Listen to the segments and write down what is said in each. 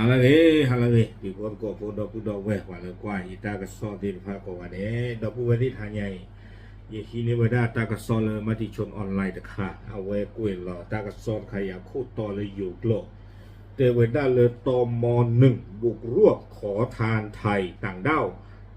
ဟါလၢအဂ့ၤ ဟါလၢအဂ့ၤ တံၤဖိသကိးဖိ ဒီပုၢ်ဒီဝဲၢ် ပှၤလၢကွၢ်ယတၢ်ကစီၣ်သ့ၣ်တဖၣ်ကိးဂၤဒဲး ဒီပုၢ်ဝဲၢ်သ့ၣ်တဖၣ်ညါအံၤ, ယဟံးန့ၢ်ဝဲဒၣ်တၢ်ကစီၣ်လၢ Matichon Online တခါ အဝဲကွဲးလီၤတၢ်ကစီၣ်တခါအံၤအခိၣ်တီလၢယိၤကျိာ် တဲဝဲဒၣ်လၢ ตม.หนึ่ง บุกรวบขอทานไทยต่างด้าว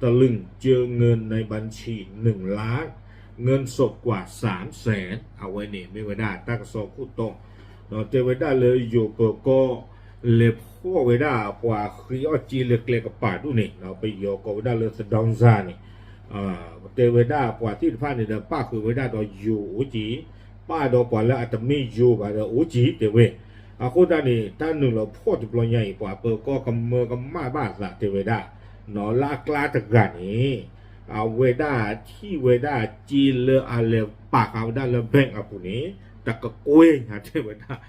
ตะลึงเจอเงินในบัญชีหนึ่งล้าน เงินสดกว่าสามแสน အဝဲန့ၣ်မ့ၢ်ဝဲဒၣ်တၢ်ကစီၣ်ခိၣ်တီ ဒီးတဲဝဲဒၣ်လၢယိၤပၢၤကီၢ် လဲၤဖီၣ်ဝဲဒၣ်ပှၤဃ့အီၣ်စ့လၢကျဲကပၤဒိၣ်န့ၣ် ပယီၤကိးဝဲဒၣ်လၢ သဒီစၢ် န့ၣ် တဲဝဲဒၣ်ပှၤသ့ၣ်တဖၣ်န့ၣ်ဒီး ပၣ်ဃုာ်ဝဲဒၣ်ဒီးယိၤအိၣ်က့ၤ, ပၣ်ဒီးပှၤလၢအတမ့ၢ်ယိၤဘၣ်ဒီးအိၣ်က့ၤတဲဝဲ, အဃိသတးန့ၣ် တၢ်နုာ်လီၤဖီၣ်တဘျီညါအံၤ ပှၤပၢၤကီၢ်ကမၢကမၣ်ဘၣ်အသးတဲဝဲဒၣ်, လၢအကျါတဂၤန့ၣ် အဝဲဒၣ်ထံၣ်ဝဲဒၣ်စ့လၢအလဲၤပာ်ဃာ်ဝဲဒၣ်လၢ bank အပူၤန့ၣ် တကကွဲၢ်ညါတဲဝဲဒၣ်,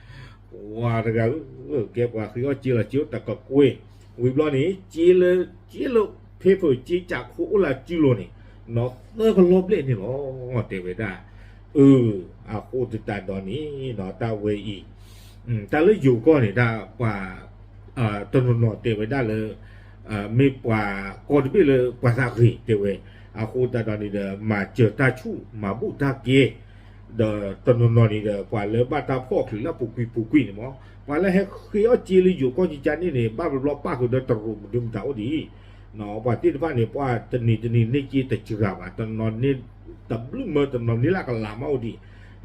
ပှၤတဂၤဧၢ, ကဲပှၤဃ့အီၣ်စ့လီၤစ့အိၣ်တကကွဲၢ်, ဝံၤဘျီန့ၣ် စ့လၢ စ့လၢ paper စ့ကၠးခိၣ်အိၣ်လၢစုလိၤန့ၣ် နီၢ်သၢကလီၤဘျဲၣ်န့ၣ်လီၤ တဲဝဲဒၣ်, အၢ အဃိသတးဒီးန့ၣ် တၢ်ဝဲအံၤ တၢ်လၢယိၤကီၢ်န့ၣ် တၢ်ပှၤ တနီၤနီၤတဲဝဲဒၣ်လၢ မ့ၢ်ပှၤကီၢ်တဘ့ၣ်လၢပှၤသးဂ့ၤတဲဝဲ, အဃိသတးဒီးန့ၣ်ဒီး မၤစၢၤတၢ်ဆူၣ် မၤဘူၣ်တၢ်ကဲ, ဒီးတနီၤနီၤန့ၣ်ဒီး ပှၤလၢဘၣ်တၢ်ဖီၣ်ချုးလၢအပူၤကွံာ်ပူၤကွံာ်န့ၣ်မ့ၢ် ပှၤလၢဟဲဃ့အီၣ်စ့လၢယိၤကီၢ်ကကန့ၣ်န့ၣ် ဘၣ်ဘျီဘျီပၣ်ဃုာ်ဒီးတရူးမနုၤမတၤအိၣ်ဒံး, ပှၤသ့ၣ်တဖၣ်န့ၣ် ပှၤတနံၤတနံၤန့ၢ်စ့တစှၤဘၣ်, တနီၤန့ၢ် တဘျုးမၢတနီၤန့ၢ်လၢကလးမးအိၣ်ဒံး,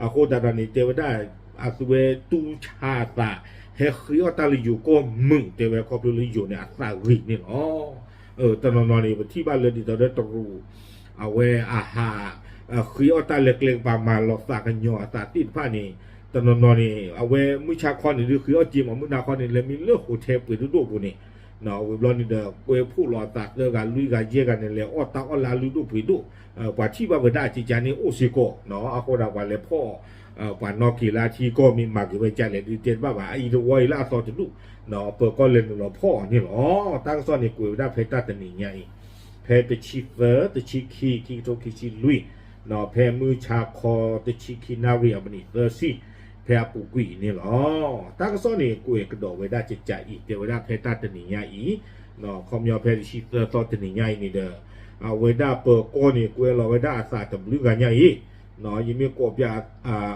အဃိသတးဒီးန့ၣ် တဲဝဲဒၣ် အသုဝဲတူၢ်ဆါအသး ဟဲဃ့အီၣ်တၢ်လၢယိၤကီၢ်မုာ် တဲဝဲခီဖျိလၢယိၤန့ၣ်အသးဂ့ၤန့ၣ်လီၤ. တနီၤနီၤန့ၣ် ပထံၣ်ဘၣ်လၢဒ်သိးဒီးတရူး အဝဲအဟး ဃ့အီၣ်တၢ်လၢကျဲကပၤမၤလီၤသးကညီၤအသးသ့ၣ်တဖၣ်န့ၣ် တနီၤနီၤန့ၣ် အဝဲမုၢ်ဆါခီန့ၣ်ဒုးဃ့အီၣ်စ့မး မုၢ်နၤခီန့ၣ် လဲၤမံလၢ hotel ပှ့ၤဒိၣ်ဒိၣ်ပူၤန့ၣ် ဝံၤဘျီန့ၣ်ဒီး ကွဲဖှိၣ်လီၤအသးသၢဂၤလွံၢ်ဂၤယဲၢ်ဂၤန့ၣ် လဲၤအီၣ်တၢ်အီၣ်လၢအလုၢ်ဒိၣ်ပှ့ၤဒိၣ်, ပှၤထံၣ်ဘၣ်ဝဲဒၣ်ကကန့ၣ်အိၣ်စ့ၢ်ကီး, အဃိဒၣ်ပှၤလဲၤဖီၣ် ပှၤနီၣ်က့ၤလၢအထံကီၢ်မ့ၢ်မၤက့ၤဝဲကလဲၣ်ဒုးတဲတဘၣ်ဘၣ် အအံၤတဝီအံၤလၢအသီတဒူၣ်, ပၢၤကီၢ်လဲၤနုာ်လီၤဖီၣ်အီၤန့ၣ်လီၤ. တၢ်ကစီၣ်န့ၣ်ကွဲးဝဲဒၣ်ဖဲတၢ်တနံၤညါအံၤ, ဖဲတဆံသၢ တဆံခံ ခံကထိခံဆံလွံၢ်, ဖဲမုၢ်ဆါခီတဆံခံနၣ်ရံၣ်အမံးနံးသၢဆံ, ဖဲအပူၤကွံာ်အံၤန့ၣ်လီၤ. တၢ်ကစီၣ်န့ၣ်ကွဲးကဒီးဝဲဒၣ်ကကအံၤ တဲဝဲဒၣ်ဖဲတၢ်တနံၤညါအံၤ, ခီပညီဖဲတဆံသၢသီတနံၤညါအံၤန့ၣ်ဒီး အဝဲဒၣ်ပၢၤကီၢ်န့ၣ် ကွဲးလီၤဝဲဒၣ်အသးတဘျုးဂၤညါအံၤ, ယမ့ၢ်ကိးပၠး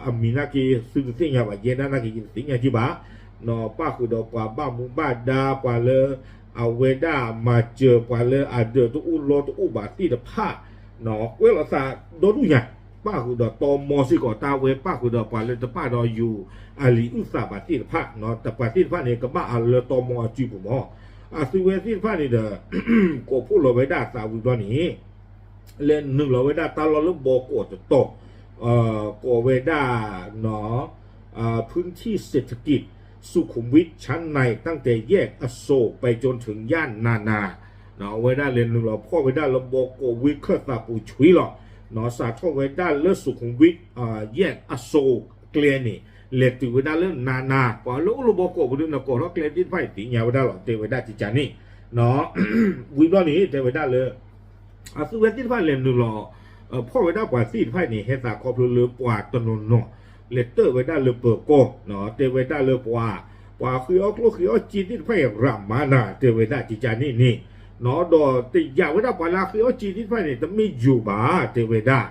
အမံၤနာ်က့ သုတသ့ၣ်ညါဘၣ် ယဲဒၣ်နာ်က့ ယတသ့ၣ်ညါက့ဘၣ်, ပၣ်ဃုာ်ဒီးပှၤဘၣ်မူဘၣ်ဒါ ပှၤလၢ အဝဲဒၣ်မၤစၢၤပှၤလၢအဒၢးတအိၣ်လီတအိၣ်ဘၣ် သ့ၣ်တဖၣ် ကွဲးလီၤသးဒီဒူၣ်ညါ, ပၣ်ဃုာ်ဒီးတမီစ့ၢ်ကီး တၢ်ဝဲပၣ်ဃုာ်ဒီးပှၤလၢတပၣ်ဒီးယိၤအလံာ်အုၣ်သးဘၣ်သ့ၣ်တဖၣ်, ပှၤသ့ၣ်တဖၣ်န့ၣ်ကဘၣ်အလၢတမီအစုပူၤမီၢ်, အသုဝဲသ့ၣ်တဖၣ်န့ၣ်ဒီး ကိးဖှိၣ်လီၤဝဲဒၣ်အသးဝံၤဘျီန့ၣ် လဲၤနုာ်လီၤဝဲဒၣ်တၢ်လီၢ်လၢဘီကိးတတီၤ, ကိးဝဲဒၣ် พื้นที่เศรษฐกิจสุขุมวิทชั้นในตั้งแต่แยกอโศกไปจนถึงย่านนานา, အဝဲဒၣ်လဲၤနုာ်လီၤဖီၣ်ဝဲဒၣ်လၢဘီကိးဝ့ၢ်ခၢၣ်သးပူၤဆှံလီၤ, စးထီၣ်ဝဲဒၣ်လၢ สุขุมวิท แยกอโศกကျဲန့ၣ် လဲၤတုၤဝဲဒၣ်လၢ นานา, ပှၤလၢအိၣ်လၢဘီကိးပူၤဒ်န့ၣ် ကိးထီၣ်ကျဲသ့ၣ်တဖၣ်အံၤသ့ၣ်ညါဝဲဒၣ်လီၤ တဲဝဲဒၣ်ကကန့ၣ်, ဝံၤဘျီန့ၣ် တဲဝဲဒၣ်လၢ အသုဝဲသ့ၣ်တဖၣ်လဲၤနုာ်လီၤ ဖီၣ်ဝဲဒၣ်ပှၤသ့ၣ်တဖၣ်အံၤန့ၣ် ဟဲသးခီဖျိလၢပှၤတနီၤနီၤ လဲၤတၢၣ်ဝဲဒၣ်လၢပၢၤကီၢ်, တဲဝဲဒၣ်လၢပှၤ ပှၤဃ့အီၣ်ကျိၣ်ဃ့အီၣ်စ့သ့ၣ်တဖၣ်အံၤ ရးမၤနၤ တဲဝဲဒၣ်ကကန့ၣ်န့ၣ်, ဒီးတယာ်ဝဲဒၣ်ပှၤလၢအဃ့အီၣ်စ့သ့ၣ်တဖၣ်န့ၣ် တမ့ၢ်ယိၤဘၣ် တဲဝဲဒၣ်,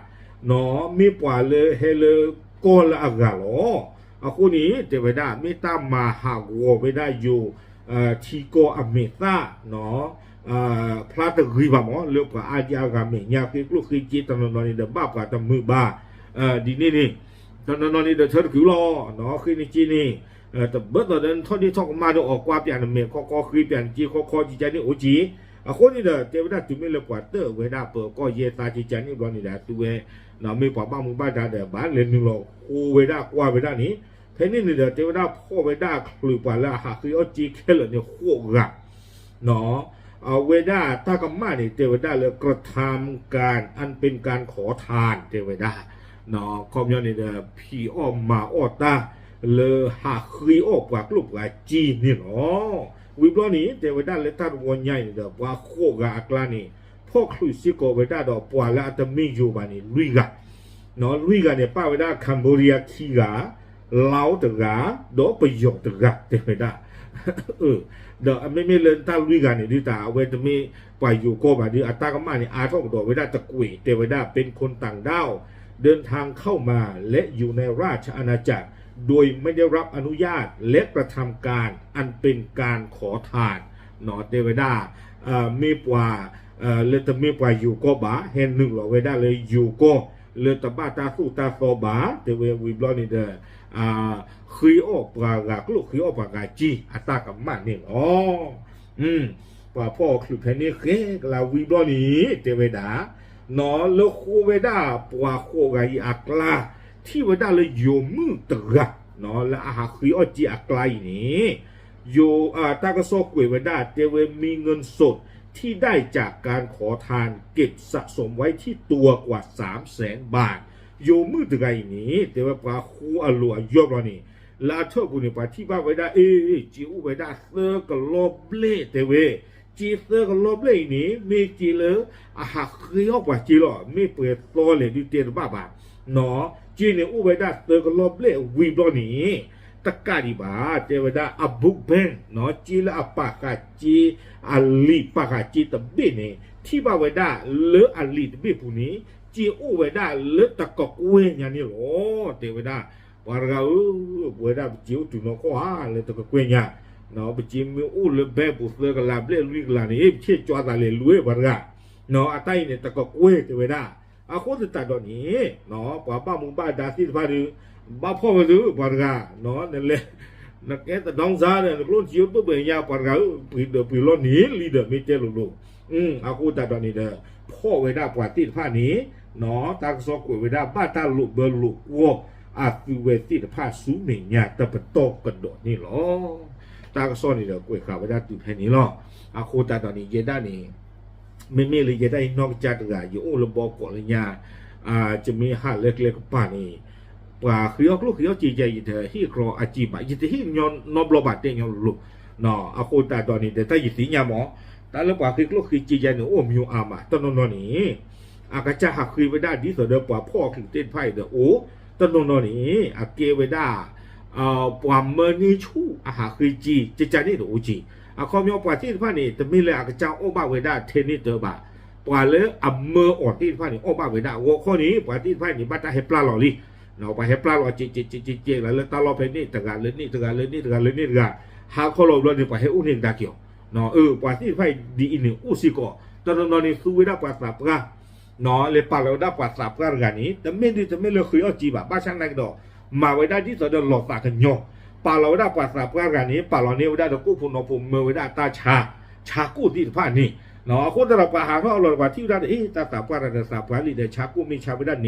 မ့ၢ်ပှၤလၢဟဲလၢကီၢ်လၢအဂၤလီၤ. အဃိန့ၣ် တဲဝဲဒၣ် မ့ၢ်တၢ်မၤဟးဂီၤဝဲဒၣ်ယိၤ ထံကီၢ်အမဲာ်သၣ် ဖျါတဂ့ၤဘၣ်မး လၢပှၤအါဒံအါဂၤမဲာ်ညါ ဃ့ကျိၣ်ဃ့စ့တနီၤနီၤန့ၣ်ဒီး ဘၣ်ပှၤတမုာ်ဘၣ်, ဒ်န့ၣ်န့ၣ် တနီၤနီၤန့ၣ်ဒီးထၢတကုာ်လီၤ, ဃ့နစ့န့ၣ် တဘၣ်သိးဒီးနထီၣ်ဒ့ထီၣ်ကမၣ်ဒီးအီၤကွၢ်ပၠးနမဲာ်ခီခီ ဃ့ပၠးနစ့ခီခီ ကကန့ၣ်အိၣ်က့ၤ, အဃိန့ၣ်ဒီး တဲဝဲဒၣ်တုၤမ့ၢ်လၢပှၤတၢၣ်ဝဲဒၣ်ပၢၤကီၢ်ယဲၢ်သးကကန့ၣ်ဘျီန့ၣ်ဒီး အသုဝဲ မ့ၢ်ပှၤဘၣ်မူဘၣ်ဒါဒီး ဘၣ်လဲၤနုာ်လီၤဃိဝဲဒၣ်ကွၢ်ဝဲဒၣ်န့ၣ်, ဖဲန့ၣ်န့ၣ်ဒီး တဲဝဲဒၣ်ဖီၣ်ဝဲဒၣ်ချုးပှၤလၢအဟးဃ့အီၣ်စ့ခဲလၢာ်န့ၣ် ဃိးဂၤ အဝဲဒၣ်တၢ်ကမၣ်န့ၣ် တဲဝဲဒၣ်လၢ กระทำการอันเป็นการขอทาน တဲဝဲဒၣ်, ခီပညီန့ၣ်ဒီး ဖံးအီၣ်မၤအီၣ်တၢ် လၢဟးဃ့အီၣ်ပှၤကျိၣ်ပှၤစ့န့ၣ်လီၤ. ဝံၤဘျီန့ၣ် တဲဝဲဒၣ်လၢတၢ်တဝီညါအံၤန့ၣ်ဒီး ပှၤဃိးဂၤအကျါန့ၣ် ဖီၣ်ချုးစ့ၢ်ကီးဝဲဒၣ်ဒီးပှၤလၢအတမ့ၢ်ယိၤဘၣ်န့ၣ် လွံၢ်ဂၤ, လွံၢ်ဂၤန့ၣ် ပၣ်ဝဲဒၣ် Cambodia ခံဂၤ, လၢတဂၤ, ဒီးပယီၤတဂၤ တဲဝဲဒၣ်, ဒီးအမ့မ့ၢ်လၢတၢ်လွံၢ်ဂၤန့ၣ်ဒုးတၢ် အဝဲတမ့ၢ်ပှၤယိၤကီၢ်ဘၣ်ဒုး အတၢ်ကမၣ်န့ၣ် အါထီၣ်ကဒီးဝဲဒၣ်တကွံာ် တဲဝဲဒၣ် เป็นคนต่างด้าว เดินทางเข้ามาและอยู่ในราชอาณาจักร โดยไม่ได้รับอนุญาต และกระทำการอันเป็นการขอทาน တဲဝဲဒၣ် မ့ၢ်ပှၤ လၢတမ့ၢ်ပှၤယိၤကီၢ်ဘၣ် ဟဲနုာ်လီၤဝဲဒၣ်လၢယိၤကီၢ် လၢတဘၣ်တၢ်သိၣ်တၢ်သီဘၣ် တဲဝဲဝံၤဘျီန့ၣ်ဒီး ဃ့အီၣ်ပှၤဂၤကျိၣ် ဃ့အီၣ်ပှၤဂၤစ့ အတၢ်ကမၣ်န့ၣ်လီၤ. ပှၤဖီၣ်အီၤချုးဖဲန့ၣ်ဃဲကလါဝံၤဘျီန့ၣ် တဲဝဲဒၣ် လၢဃိဝဲဒၣ်ပှၤဃိးဂၤအံၤအကျါ ထံၣ်ဝဲဒၣ်လၢယိၤမုၣ်တဂၤ လၢအဟးဃ့အီၣ်စ့အကျါအံၤန့ၣ် ယိၤ တၢ်ကစီၣ်ကွဲးဝဲဒၣ် တဲဝဲ มีเงินสดที่ได้จากการขอทาน เก็บสะสมไว้ที่ตัวกว่าสามแสนบาท ယိၤမုၣ်တဂၤအံၤန့ၣ် တဲဝဲပှၤဃိအလိၤအယီၢ်ဘျီန့ၣ် လၢအထၢၣ်ပူၤန့ၣ် ပှၤထံၣ်ဘၣ်ဝဲဒၣ် အ့ စ့အိၣ်ဝဲဒၣ်သၢကလီၢ်ဘျဲၣ် တဲဝဲ စ့သၢကလီၢ်ဘျဲၣ်အံၤန့ၣ် မ့ၢ်စ့လၢအဟးဃ့အီၣ်ပှၤစ့လီၤ မ့ၢ်ပှဲၤသီလဲၣ်ဒုးတဲတဘၣ်ဘၣ် စ့န့ၣ်အိၣ်ဝဲဒၣ်သၢကလီၢ်ဘျဲၣ်ဝံၤဘျီန့ၣ် တကးဒံးဘၣ် တဲဝဲဒၣ်အ book bank စ့လၢအပာ်ဃာ်စ့ အလံာ်ပာ်ဃာ်စ့တဘ့ၣ်န့ၣ် ထံၣ်ဘၣ်ဝဲဒၣ်လၢအလံာ်တဘ့ၣ်ပူၤန့ၣ် စ့အိၣ်ဝဲဒၣ်လၢတကကွဲၢ်ညါန့ၣ်လီၤ တဲဝဲဒၣ် ပှၤတဂၤဧၢ ပဝဲဒၣ်ပစ့အိၣ်တုၤနီၢ်ကီၢ်ဧါ လၢတကကွဲၢ်ညါ ပစ့မ့ၢ်အိၣ်လၢ bank ပူၤသၢကလးဘျဲၣ်လွံၢ်ကလးန့ၣ် ပဆ့ၣ်ကၠီသးလဲၤလူၤဝဲပှၤတဂၤ အတၢ်အံၤန့ၣ် တကကွဲၢ်တဲဝဲဒၣ် အဃိသတးဒီးန့ၣ် ပှၤဘၣ်မူဘၣ်ဒါသ့ၣ်တဖၣ်ဒီး ဘၣ်ဖီၣ်ဝဲသုပှၤတဂၤ နလဲၤ နကဲတဒီစါဒီး နကျိၣ်စ့အိၣ်တဘၣ်ညါ ပှၤတဂၤဧၢ ပှ့ၤဒီးပှ့ၤလီၤန့ၣ်လံဒီး မ့ၢ်တဲလိၤလိၤ အဃိသတးဒီးန့ၣ်ဒီး ဖီၣ်ဝဲဒၣ်ပှၤသ့ၣ်တဖၣ်န့ၣ် တၢ်ကစီၣ်ကွဲးဝဲဒၣ် ဘၣ်တၢ်လိာ်ဘၢလိာ်ကွီၢ်အသုဝဲသ့ၣ်တဖၣ်ဆူမဲာ်ညါတပတီၢ်ကဒီးန့ၣ်လီၤ. တၢ်ကစီၣ်န့ၣ်ဒီးကွဲးဃာ်ဝဲဒၣ်တုၤဖဲန့ၣ်လီၤ. အဃိသတးဒီးန့ၣ် ယဲဒၣ်န့ၣ် မ့မ့ၢ်လၢယဲဒၣ်အံၤနီၢ်ကစၢ်တဂၤ ယအိၣ်လၢဘီကီးလၢညါ ယမ့ၢ်ဟးလၢကျဲကပၤန့ၣ် ပှၤဃ့အီၣ်ကျိၣ်ဃ့အီၣ်စ့ယၤ ယတဟ့ၣ်ကြီအစ့ဘၣ် ယတဟ့ၣ်ညီနီတဘျီဘၣ် တဲညီလိၤလိၤ အဃိသတးဒီးန့ၣ်ဒီး တၢ်ယသ့ၣ်ညါမး တၢ်လၢပှၤဃ့ကျိၣ်ဃ့စ့ယၤန့ၣ် အိၣ်မံၤအါမး တနီၤနီၤန့ၣ် အကစၢ်ဟးဃ့ဝဲဒၣ်ဒ်သိးဒီးပှၤဖီၣ်အချုးသ့ၣ်တဖၣ်အံၤဒီးအိၣ် တနီၤနီၤန့ၣ် အကဲဝဲဒၣ် ပှၤမၢန့ၢ်ဆူၣ်အဟးဃ့စ့ ကကန့ၣ်တအိၣ်က့ အခီပညီပှၤသ့ၣ်တဖၣ်န့ၣ် တမ့ၢ်လၢအကစၢ်အီၣ်ဘၣ်ဝဲဒၣ်ထဲန့ၣ်တၢ်ဘၣ် ပှၤလၢအမၢအီၤသ့ၣ်တဖၣ်န့ၣ် အီၣ်ဘၣ်ဝဲဒၣ် ဂီၤခီန့ၣ် ပှၤသ့ၣ်တဖၣ်န့ၣ် ဘၣ်တၢ်ဟဲပျၢ်လီၤလံ ပှၤဟဲပျၢ်လီၤ ကဲးကဲးကဲးကဲးကဲး လၢတၢ်လီၢ်ဖဲန့ၣ်တဂၤလၢန့ၣ်တဂၤလၢန့ၣ်တဂၤလၢန့ၣ်တဂၤ ဟါခီလီၤဘျီန့ၣ် ပှၤဟဲအိၣ်န့ၢ်ကဒါက့ၤအီၤ ပှၤသ့ၣ်တဖၣ်အံၤဒ်အံၤန့ၣ် အိၣ်စ့ၢ်ကီး တနီၤနီၤန့ၣ် သူဝဲဒၣ်ပှၤသးပှၢ် လဲၤပာ်လီၤဝဲဒၣ်ပှၤသးပှၢ်တဂၤန့ၣ် တမ့ၢ်ဒုးတမ့ၢ်လၢဃ့အီၣ်စ့ဘၣ် ဘၣ်ဆၣ်နာ်က့ၤဒီး မၤဝဲဒၣ်ဒ်သိးဒီးလီၤသးကညီၤ ပာ်လီၤဝဲဒၣ်ပှၤသးပှၢ်တဂၤန့ၣ် ပာ်လီၤန့ၢ်ဝဲဒၣ်ဒီးကိၣ်ဖိနီဖိ မၢဝဲဒၣ်တၢ်ဆါ ဆါကိၣ်သ့ၣ်တဖၣ်န့ၣ် အဃိသတးဒီးပှၤဟးထီၣ်အလီၢ်ဒီး ပှၤထံၣ်ဝဲဒၣ်ဒီး အ့ တၢ်သးပှၢ်တဂၤဒီးသးပှၢ်လံဒီး ဆါကိၣ်မ့ၢ်ဆါဝဲဒၣ်န့ၣ်ယၤ ပှၤပှ့ၤစၢၤပှၤအီၣ်စၢၤကကန့ၣ်အိၣ်က့ တနီၤနီၤ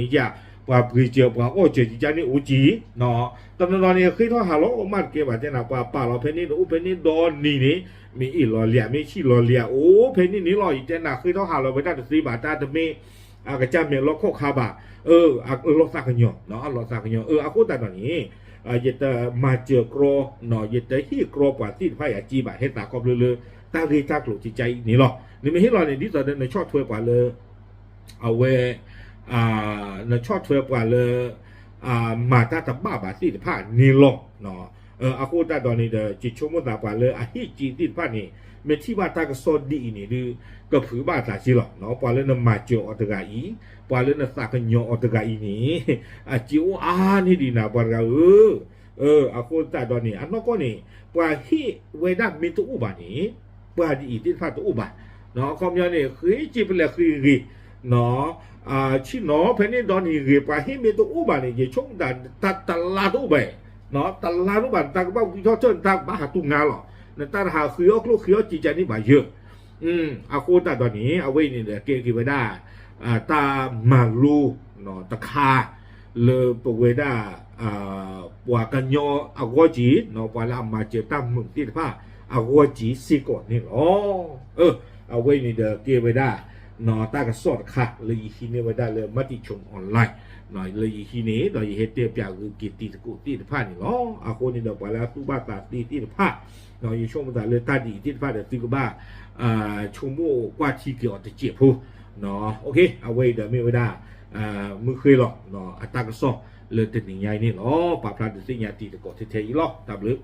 န့ၣ် ဃ့ထီၣ်ဟးလီၤမးတကဲဘၣ် တဲနၤ ပှၤပာ်လီၤဖဲန့ၣ်ဒီးအိၣ်ဖဲန့ၣ်ဒီနံၤန့ၣ် မ့ၢ်အ့ၣ်လီၤလံဧါ မ့ၢ်ဆံၣ်လီၤလံဧါ အိၣ်ဖဲန့ၣ်န့ၣ်လီၤ ယတဲနၤဃ့ထီၣ်ဟးလီၤဝဲဒၣ်တသ့ဘၣ် တၢ်တမ့ၢ် အကစၢ်မဲာ်လီၢ်ခီၣ်ခါဘၣ် အလီၤသးကညီၤ အလီၤသးကညီၤ အဃိသတးဒီးန့ၣ် ယတမၤစၢၤကြီ ယတဟ့ၣ်ကြီပှၤသ့ၣ်တဖၣ်အံၤအစ့ဘၣ် ဟဲသးခီဖျိလၢ တၢ်ဂ့ၢ်တၢ်ကျိၤကကအံၤန့ၣ်လီၤ နမ့ၢ်ဟ့ၣ်လီၤန့ၣ် ဒ်သိးဒီးနဆီၣ်ထွဲပှၤလၢ အဝဲ နဆီၣ်ထွဲပှၤလၢ မၤတၢ်တဘၣ်ဘၣ်သ့ၣ်တဖၣ်န့ၣ်လီၤ. အဃိသတးဒီးန့ၣ်ဒီး ယဆိကမိၣ်သးပှၤလၢအဟ့ၣ်စ့သ့ၣ်တဖၣ်န့ၣ် မ့ၢ်ထံၣ်ဘၣ်တၢ်ကစီၣ်ဒ်အံၤန့ၣ်ဒုး ကဖုးဘၣ်သးစ့လီၤ. ပှၤလၢနမၤစၢၤအီၤတဂၤအံၤ, ပှၤလၢနသးကညီၤအီၤတဂၤအံၤန့ၣ် အစ့အိၣ်အါန့ၢ်ဒံးနၤပှၤတဂၤဧၢ အဃိသတးဒီးန့ၣ် အနီၢ်ကီၢ်န့ၣ် ပှၤဟ့ၣ်ဝဲဒၣ်မ့ၢ်တအိၣ်ဘၣ်န့ၣ် ပှၤဒ်အံၤသ့ၣ်တဖၣ်တအိၣ်ဘၣ်. အခီပညီန့ၣ် ဃ့စ့ပလဲၤဃ့ဂ့ၤ ဆ့ၣ်နီၤဖဲန့ၣ်ဒီနံၤဂ့ၤ ပှၤဟ့ၣ်မ့ၢ်တအိၣ်ဘၣ်န့ၣ် ယဆိကမိၣ်တၢ်တလါတအိၣ်ဘၣ်, တလါတအိၣ်ဘၣ် နတၢ်ကဘၣ်ဝံထီၣ်ထၢၣ် နတၢ်ကဘၣ်ဟးတူၢ်ငါလီၤ. နတၢ်တဟးဃ့အီၣ်ကျိၣ်ဃ့အီၣ်စ့ကန့ၣ်ဘၣ်ယၢၢ် အဃိသတးဒီးန့ၣ် အဝဲအံၤန့ၣ်ဒီး ကဲက့ၤဝဲဒၣ် တၢ်မၤလိတခါ လၢပဝဲဒၣ် ပှၤကညီအဂီၢ်က့ၤ ပှၤလၢအမၤစၢၤတၢ်မုာ်သ့ၣ်တဖၣ်အဂီၢ်က့ၤစ့ၢ်ကီးန့ၣ်လီၤ. အဝဲအံၤန့ၣ်ဒီးကဲဝဲဒၣ် တၢ်ကစီၣ်တခါ လၢယဟံးန့ၢ်ဝဲဒၣ်လၢ မၤတံၤဆိ online လၢယဟံးန့ၢ် ဒီးယဟဲတဲပၠးဂုာ်က့ၤတံၤသကိးသ့ၣ်တဖၣ်န့ၣ်လီၤ. အဃိန့ၣ်ဒီးပှၤလၢအသူၣ်ဘၣ်သးသ့သ့ၣ်တဖၣ် ယဆိကမိၣ်သးလၢတၢ်ဒ်အံၤသ့ၣ်တဖၣ်ဒီး သုကဘၣ် ဆိကမိၣ်ကွၢ်ထံက့ၤအီၤတစဲးဖိ အဝဲအံၤဒီးမ့ၢ်ဝဲဒၣ် မုၢ်ဃ့လီၤ အတၢ်ကစီၣ်လၢတနံၤညါအံၤန့ၣ်လီၤ. ပာ်ဖျါဒုးသ့ၣ်ညါတံၤသကိးထဲထဲအံၤလီၤ. တၢ်ဘျုး